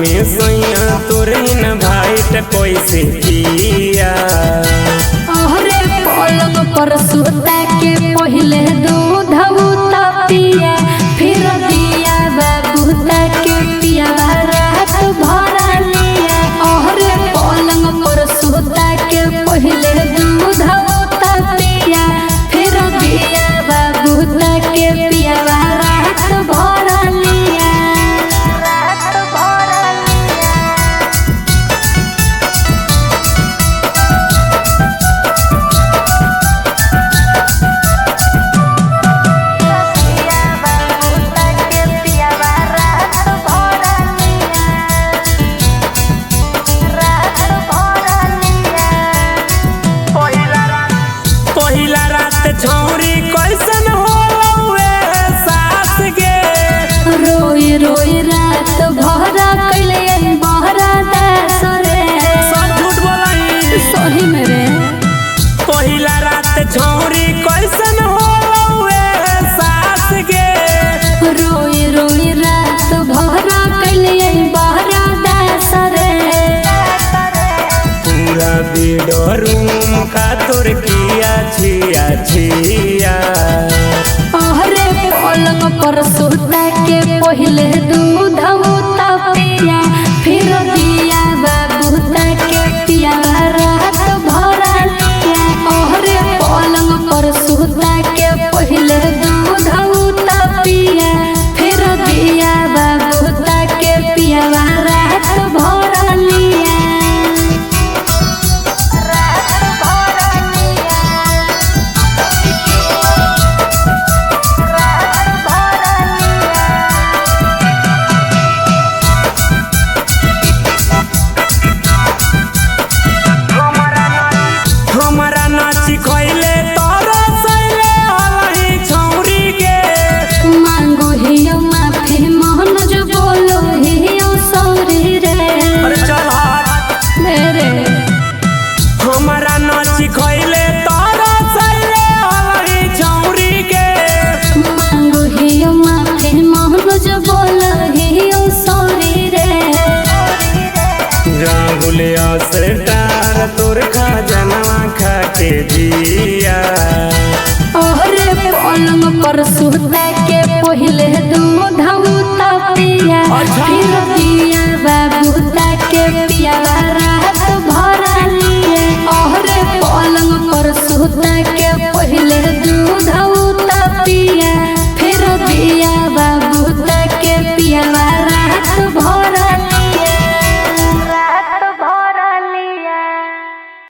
में सैया तोर इनवाइट कैसे किया। अरे पलंग पर सुता के पहले दूध पिया, फिर दिया बाबूता के पिया रात भर लिया। अरे पलंग पर सुता के पहले दूध पिया, फिर दिया बाबूता के पिया रात भर लिया। रात भर लिया। पिया बाबूता के पिया रात भर लिया। रात भर लिया। पहिला रात छौरी कैसन होलौ सास गे। रोई रोई रात भरा कैले बहरा दास रे। सब झूठ बोलही। सही में रे। पहिला रात छौरी कैसन होलौ सास गे। रोई रोई रात भरा कैले बहरा दास रे। पूरा बेडरूम का तोर किया छिया छिया। अरे पलंग पर सुता के पहले दूध पिया, फिर दिया बाबूता के पिया रात भर लिया। अरे पलंग पर सुता के पहले दूध पिया, फिर दिया बाबूता के पिया रात भर लिया। रात भर लिया। रात भर लिया। हमरा नाची खैले तोरा सैले हलही छौरी गे। मांगो हियो माफी मोहन जो बोलो हियो सॉरी रे। अरे चल हट। मेरे हमरा नाची खैले तोरा सैले हलही छौरी गे। मांगो हियो माफी मोहन जो बोलो हियो सॉरी रे। राहुल असरदार तोर खजनवा खा के जिया। अरे पलंग पर सुता के पहले दूध पिया, फिर दिया बाबूता के पिया रात भर लिया। अरे पलंग पर सुता के पहले दूध